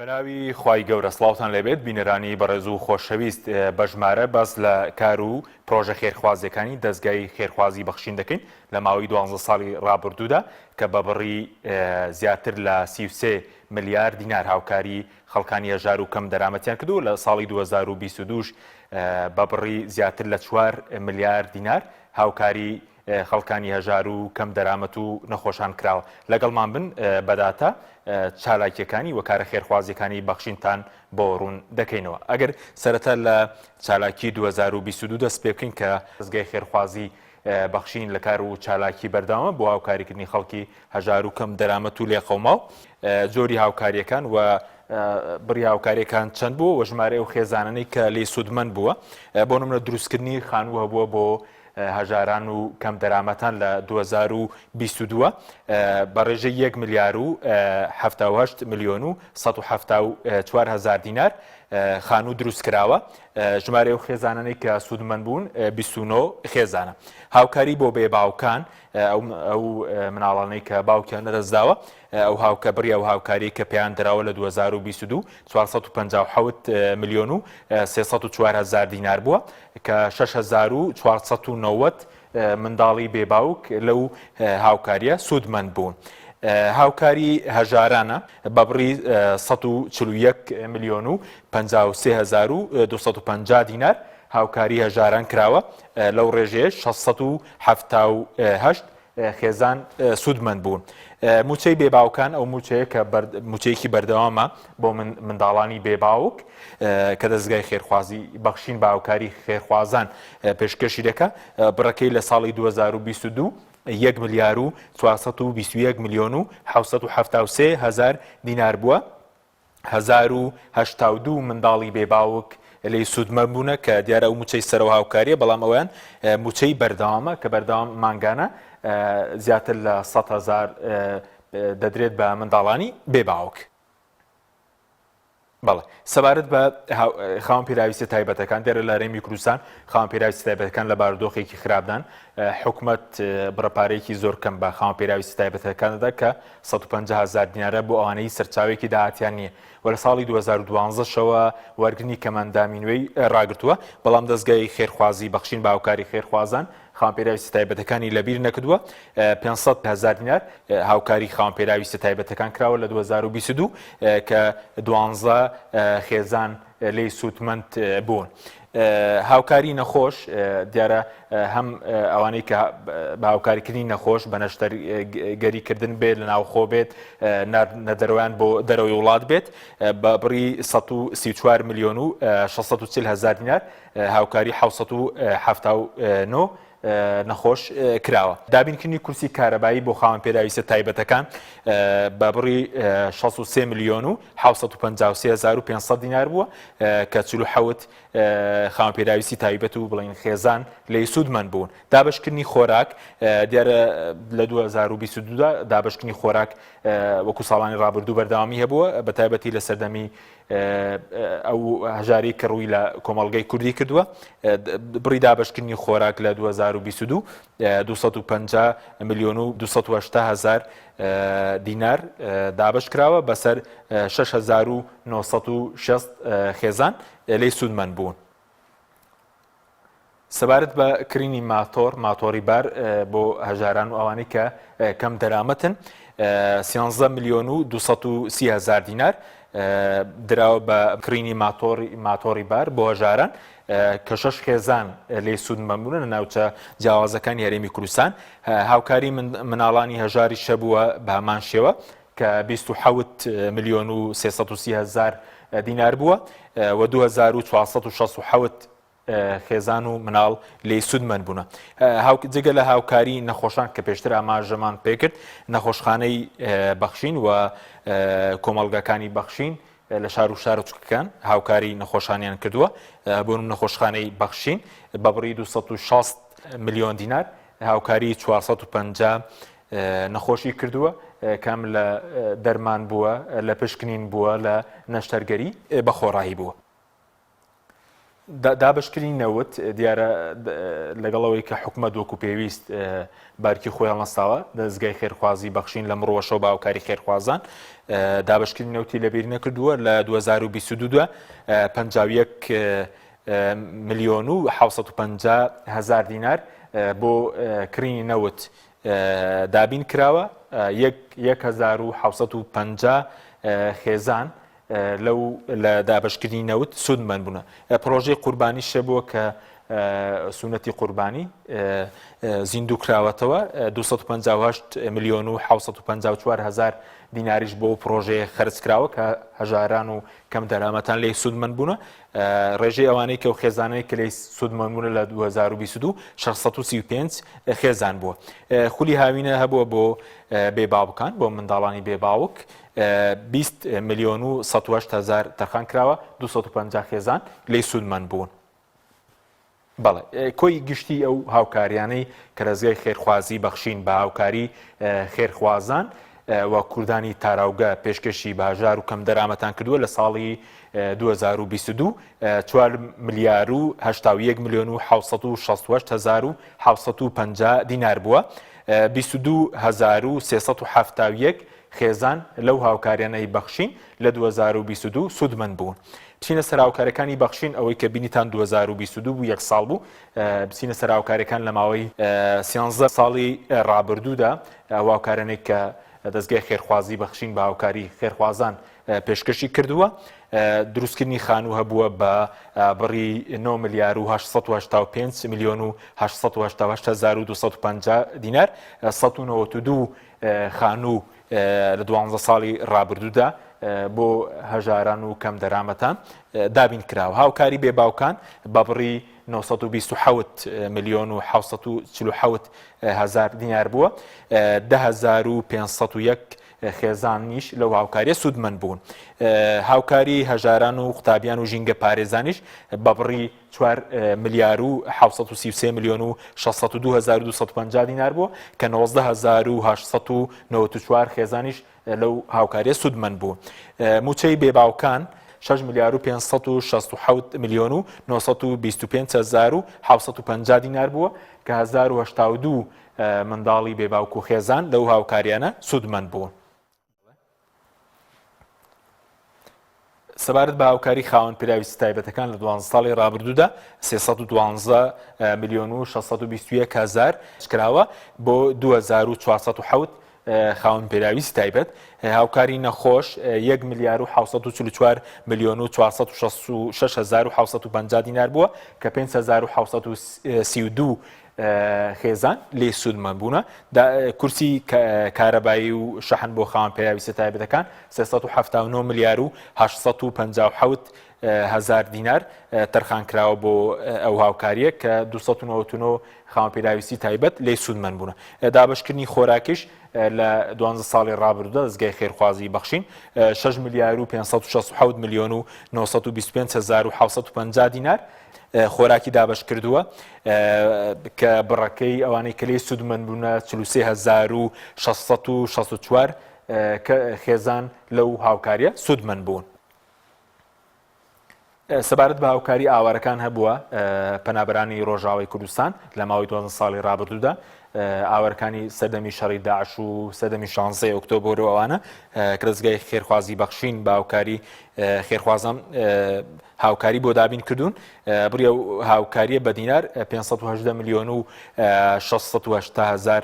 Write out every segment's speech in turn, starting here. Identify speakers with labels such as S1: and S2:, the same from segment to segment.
S1: بەناوی خوای گەورە سڵاوتان لێبێت بینەرانی بەڕێز و خۆشەویست بە ژمارە باس لە کار و پرۆژە خێرخوازیەکانی دەزگای خێرخوازی بەخشین دەکەین لە ماوەی دوانزە ساڵی ڕابردوودا کە بە بڕی زیاتر لە 33 ملیار دینار هاوکاری خەڵکانی هەژار و کەم دەرامەتیان کردو لە ساڵی 2022 بە بڕی زیاتر لە 4 ملیار دینار هاوکاری خەڵکانی هەژار و کەم دەرامەت و نەخۆشان کراوە. لەگەڵمان بن بە داتا چالاکیەکانی و کارە خێرخوازیەکانی بەخشینتان بۆ ڕوون دەکەینەوە. ئەگەر سەرەتا لە چالاکی 2022 دەست پێ بکەین کە دەزگای خێرخوازی بەخشین لە کار و چالاکی بەردەوامە بۆ هاوکاریکردنی خەڵکی هەژار و کەم دەرامەت و لێقەوماو، جۆری هاوکاریەکان و بڕی هاوکاریەکان چەند بووە و ژمارەی ئەو خێزانانەی کە لێی سوودمەند بووە، بۆ نمونە دروستکردنی خانوو هەبووە بۆ هەژاران و کەمدەرامەتان لە 2022 بە ڕێژەی 1 ملیار و 78 ملیۆن و 174 هەزار دینار خانوو دروست کراوە. ژمارەی ئەو خێزانانەی کە سوودمەند بوون 29 خێزانە. هاوکاری بۆ بێ باوکان ئەو مناڵانەی کە باوکیان لەدەستداوە ئەو هاوکە بڕی ئەو هاوکاری کە پێیان دراوە لە 2022 457 ملیۆن و 304 هەزار دینار بووە کە 6490 منداڵی بێ باوک لەو هاوکاریە سوودمەند بوون. هاوکاری هەژارانە بە بڕی 141 ملیۆن و 53250 دینار هاوکاری هەژاران کراوە لەو ڕێژەیە 678 خێزان سوودمەند بوون. مووچەی بێ باوکان ئەو مووچەیە کە مووچەیەکی بەردەوامە بۆ منداڵانی بێ باوک کە دەزگای خێرخوازی بەخشین بە هاوکاری خێرخوازان پێشکەشی دەکا بڕەکەی لە ساڵی 2022 1 ملیار و 421 ملیۆن و 773 هەزار دینار بووە. 1082 منداڵی بێ باوک لێی سوودمەند بوونە کە دیارە ئەو مووچەی سەرەوە هاوکارییە بەڵام ئەویان مووچەی بەردەوامە کە بەردەوام مانگانە زیاتر لە 100 هەزار دەدرێت بە منداڵانی بێ باوک. بەڵێ سەبارەت بە خاوەن پێداویستە تایبەتەکان دیارە لە هەرێمی کوردستان خاوەن پێداویستە تایبەتەکان لە بارودۆخێکی خراپدان حکومەت بڕە پارەیەکی زۆر کەم بە خاوەن پێداویستە تایبەتەکان دەدا کە 150 هەزار دینارە بۆ ئەوانەی سەرچاوێکی داهاتیان نییە و لە ساڵی 2012 شەوە وەرگرتنی کەمئەندامی نوێی ڕاگرتووە بەڵام دەزگای خێرخوازی بەخشین بە هاوکاری خێرخوازان خاوەن پێداویستە تایبەتەکانی لەبیر نەکردووە 500 هەزار دینار هاوکاری خاوەن پێداویستە تایبەتەکان کراوە لە 2022 کە دوانزە خێزان لێی سوودمەند بوون. هاوکاری نەخۆش دیارە هەم ئەوانەی کە بە هاوکاریکردنی نەخۆش بە نەشتەرگەریکردن بێت لە ناوخۆ بێت نەدەرەوەیان بۆ دەرەوەی وڵات بێت بە بڕی 134 میلیۆن و 640 هەزار دینار هاوکاری 779 نەخۆش کراوە. دابینکردنی کورسی کارەبایی بۆ خاوەن پێداویستە تایبەتەکان بە بڕی 63 ملیۆن و 753 هەزار و 500 دینار بووە کە 47 خاوەن پێداویستی تایبەت و بڵین خێزان لێی سوودمەند بوون. دابەشکردنی خۆراک دیارە لە 2022 دا دابەشکردنی خۆراک وەکو ساڵانی ڕابردوو بەردەوامی هەبووە بە تایبەتی لە سەردەمی ئەو هەژاری کە ڕووی لە کۆمەڵگەی کوردی کردووە بڕی دابەشکردنی خۆراک لە 2022 250 میلیۆن و 280 هزار دینار دابەش کراوە بەسەر 6960 خێزان لێی سوودمەند بوون. سەبارەت بە کڕینی ماتۆڕ، ماتۆڕی بار بۆ هەژاران و ئەوانەی کە کەم دەرامەتن، سیانزە ملیۆن و 230 هەزار دینار دراوە بە کڕینی ماتۆڕی ماتۆڕی بار بۆ هەژاران کە شەش خێزان لێی سوودمەند بوون لە ناوچە جیاوازەکانی هەرێمی کوردستان. هاوکاری مناڵانی هەژاریش هەبووە بە هەمان شێوە کە 27 ملیۆن و 330 هەزار دینار بووە و 2467 خێزان و مناڵ لێی سوودمەند بوونە. جگە لە هاوکاری نەخۆشان کە پێشتر ئاماژەمان پێکرد، نەخۆشخانەی بەخشین و کۆمەڵگاکانی بەخشین لە شار و شارۆچکەکان هاوکاری نەخۆشانیان کردووە. بۆ نەخۆشخانەی بەخشین بە بڕی 260 ملیۆن دینار هاوکاری 450 نەخۆشی کردووە کەم لە دەرمان بووە، لە پشکنین بووە، لە نەشتەرگەری بەخۆڕایی بووە. دابەشکردنی نەوت دیارە لەگەڵ ئەوەی کە حکومەت وەکو پێویست بارکی خۆی هەڵنەستاوە، دەزگای خێرخوازی بەخشین لەم ڕووەشەوە بە هاوکاری خێرخوازان دابەشکردنی نەوتی لەبیر نەکردووە لە 2022 دا 51 ملیۆن و 750 هەزار دینار بۆ کڕینی نەوت دابین کراوە 1750 خێزان لەو لە دابەشکردنی نەوت سوودمەند بوونە. پڕۆژەی قوربانیش هەبووە کە سونەتی قوربانی زیندوو کراوەتەوە 258 ملیۆن و 754 هزار دیناریش بۆ پرۆژەیە خەرج کراوە کە هەژاران و کەم دەرامەتان لێی سوودمەند بوونە ڕێژەی ئەوانەی کە و خێزانەی کە لێی سوودمەند بوونە لە 2022 635 خێزان بووە خولی هاوینە هەبووە بۆ بێ باوکان بۆ منداڵانی بێ باوک 20 ملیۆن و 108 هزار تەرخان کراوە 250 خێزان لێی سوودمەند بوون. بەڵێ کۆی گشتی ئەو هاوکاریانەی کە دەزگای خێرخوازی بەخشین بە هاوکاری خێرخوازان و کوردانی تاراوگە پێشکەشی بە هەژار و کەم دەرامەتان کردووە لە ساڵی 2022 4 ملیار و 81 ملیۆن و 768 هزار و 750 دینار بووە 22371 خێزان لەو هاوکاریانەی بەخشین لە 2022 سوودمەند بوون. بچینە سەر هاوکاریەکانی بەخشین ئەوەی کە بینیتان 2022 بوو یەک ساڵ بوو بچینە سەر هاوکاریەکان لە ماوەی سیانزە ساڵی ڕابردوودا ئەو هاوکارانەی کە دەزگای خێرخوازی بەخشین بە هاوکاری خێرخوازان پێشکەشی کردووە دروستکردنی خانوو هەبووە بە بڕی 9 ملیار و 885 ملیۆن و 888 هزار و 250 دینار 192 خانوو لە دوانزە ساڵی ڕابردوودا بۆ هەژاران و کەمدەرامەتان دابین کراوە. هاوکاری بێ باوکان بە بڕی 927 ملیۆن و 747 هەزار دینار بووە، 10501 خێزانیش لەو هاوکاریە سوودمەند بوون. هاوکاری هەژاران و قوتابیان و ژینگە پارێزانیش بە بڕی چوار ملیار و 733 ملیۆن و 602 هەزار و 250 دینار بووە کە 19 هەزار و 894 خێزانیش لەو هاوکاریە سوودمەند بوو. مووچەی بێباوکان 6 ملیار و 567 ملیۆن و 925 هەزار و 750 دینار بووە کە 1082 منداڵی بێباوک و خێزان لەو هاوکاریانە سوودمەند بوون. سەبارەت بە هاوکاری خاوەن پێداویستی تایبەتەکان لە دوانزە ساڵی ڕابردوودا 312 ملیۆن و 621 هەزار کراوە بۆ 2407 خاوەن پێداویستی تایبەت هاوکاری نەخۆش 1 ملیار و 744 ملیۆن و 466 هەزار و 750 دینار بووە کە 5732 خێزان لێی سوودمەند بوونە. کورسی کارەبایی و شەحن بۆ خاوەن پێداویستە تایبەتەکان 379 ملیار و 857 هەزار دینار تەرخان کراوە بۆ ئەو هاوکارییە کە 299 خاوەن پێداویستی تایبەت لێی سوودمەند بوونە. دابەشکردنی خۆراکیش لە دوانزە ساڵی ڕابردوودا دەزگای خێرخوازی بەخشین 6 ملیار و 567 ملیۆن و 925 هەزار و 750 دینار خۆراکی دابەش کردووە کە بڕەکەی ئەوانەی کە لێی سوودمەند بوونە 43664 کە خێزان لەو هاوکاریە سوودمەند بوون. سەبارەت بە هاوکاری ئاوارەکان هەبووە پەنابەرانی ڕۆژاوای کوردستان لە ماوەی 12 ساڵی ڕابردوودا ئاوارەکانی سەردەمی شەڕی داعش و سەردەمی شانزەی ئۆکتۆبەر و ئەوانە کە دەزگای خێرخوازی بەخشین بە هاوکاری خێرخوازان هاوکاری بۆ دابین کردوون بڕی ئەو هاوکاریە بە دینار 518 ملیۆن و 680 هزار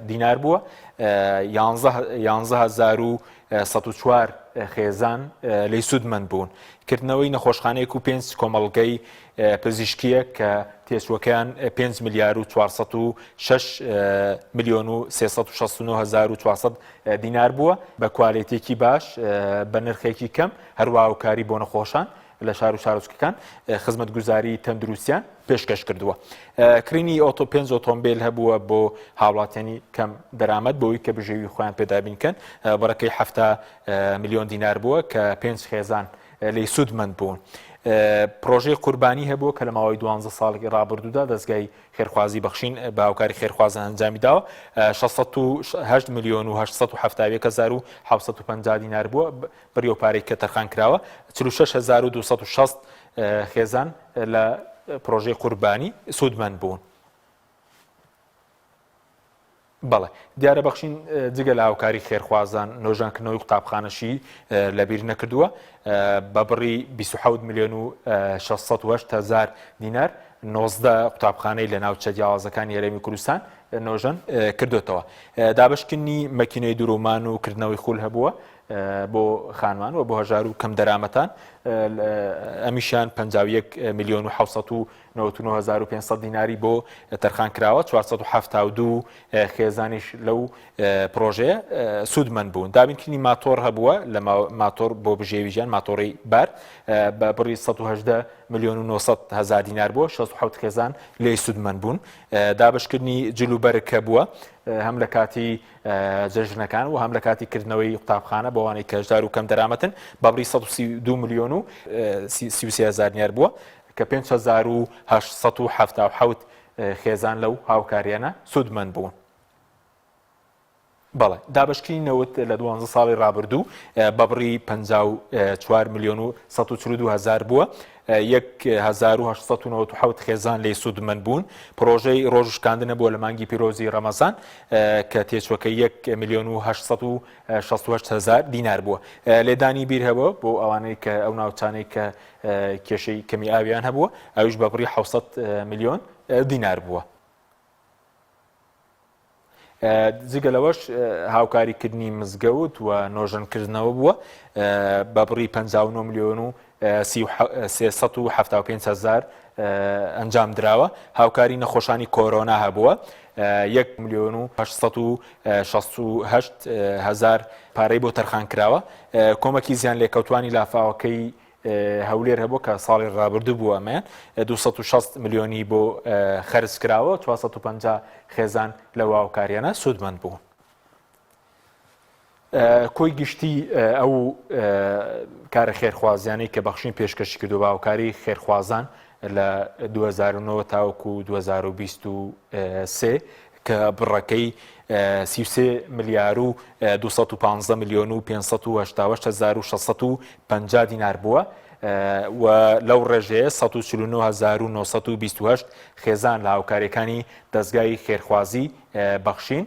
S1: دینار بووە 11104 خێزان لی سوودمەند بوون کردنەوەی نەخۆشخانەیەک و پێنج کۆمەڵگەی پزیشکیە کە تێچووەکەیان 5 ملیار و 406 ملیۆن و 369 هزار و 400 دینار بووە بە کوالێتێکی باش بە نرخێکی کەم هەروە هاوکاری بۆ نەخۆشان لە شار و شارۆچکەکان خزمەتگوزاری تەندروستیان پێشکەش کردووە. کڕینی ئۆتۆ پێنج ئۆتۆمبیل هەبووە بۆ هاوڵاتیانی کەم دەرامەت بۆی کە بژێوی خۆیان پێدابین کەن بڕەکەی 70 ملیۆن دینار بووە کە پێنج خێزان لێی سوودمەند بوون. پرۆژەی قوربانی هەبووە کە لە ماوەی دوانزە ساڵی ڕابردوودا دەزگای خێرخوازی بەخشین بە هاوکاری خێرخوازان ئەنجامی داوە 608 ملیۆن و 871 هەزار و 750 دینار بووە بڕی ئەو پارەی کە تەرخان کراوە 46260 خێزان لە پرۆژەی قوربانی سوودمەند بوون. بەڵێ دیارە بەخشین جگە لە هاوکاری خێرخوازان نۆژەنکردنەوەی قوتابخانەشی لەبیر نەکردووە بە بڕی 27 ملیۆن و 608 هزار دینار 19 قوتابخانەی لە ناوچە جیاوازەکانی هەرێمی کوردستان نۆژەن کردوتەوە. دابشکردنی مەکینەی درومان و کردنەوەی خول هەبووە بۆ خانمان و بۆ هەژار و کەم دەرامەتان ئەمیشان 51 ملیۆن و 99500 دیناری بۆ تەرخان کراوە 472 خێزانیش لەو پرۆژەیە سوودمەند بوون. دابینکردنی ماتۆر هەبووە لە ماتۆر بۆ بژێوی ژیان ماتۆڕی بار بە بڕی 118 ملیۆن و 900 هەزار دینار بووە 67 خێزان لێی سوودمەند بوون. دابەشکردنی جل و بەرگ هەبووە هەم لە کاتی جەژنەکان و هەم لە کاتی کردنەوەی قوتابخانە بۆ ئەوانەی کە هەژار و کەم دەرامەتن بە بڕی 132 ملیۆن و 33 هەزار دینار بووە کە 5877 خێزان لەو هاوکاریانە سوودمەند بوون. بەڵێ، دابەشکردنی نەوت لە دوانزە ساڵی ڕابردوو بە بڕی 54 ملیۆن و 142 هەزار بووە، 1897 خێزان لێی سوودمەند بوون. پڕۆژەی ڕۆژ شکاندن هەبووە لە مانگی پیرۆزی ڕەمەزان کە تێچووەکەی 1 ملیۆن و 868 هەزار دینار بووە. لێدانی بیر هەبووە بۆ ئەوانەی کە ئەو ناوچانەی کە کێشەی کەمی ئاویان هەبووە، ئەویش بە بڕی 700 ملیۆن دینار بووە. جگە لەوەش هاوکاریکردنی مزگەوت و نۆژەنکردنەوە بووە بە بڕی 59 ملیۆن و 375 هزار ئەنجام دراوە. هاوکاری نەخۆشانی کۆرۆنا هەبووە 1 ملیۆن و 868 هزار پارەی بۆ تەرخان کراوە. کۆمەکی زیان لێکەوتوانی لافاوەکەی هەولێر هەبوو کە ساڵی ڕابردوو بوو ئەمەیان 260 ملیۆنی بۆ خەرج کراوە 450 خێزان لەو هاوکاریانە سوودمەند بوون. کۆی گشتی ئەو کارە خێرخوازیانەی کە بەخشین پێشکەشی کردو بە هاوکاری خێرخوازان لە 2009 تاوەکو 2023 کە بڕەکەی 33 ملیار و 215 ملیۆن و 588 هەزار و 650 دینار بووە و لەو ڕێژەیە 149928 خێزان لە هاوکاریەکانی دەزگای خێرخوازی بەخشین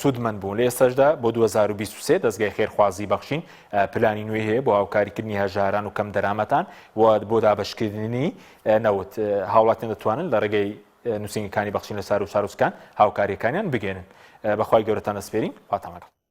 S1: سوودمەند بوون. لە ئێستاشدا بۆ 2023 دەزگای خێرخوازی بەخشین پلانی نوێی هەیە بۆ هاوکاریکردنی هەژاران و کەمدەرامەتان و بۆ دابەشکردنی نەوت. هاوڵاتیان دەتوانن لە ڕێگەی نووسینگەکانی بەخشین لە شار و شارۆچکان هاوکارییەکانیان بگەێنن. بەخوای گەورەتان ئەسپێرین. خواتان لەگەڵ.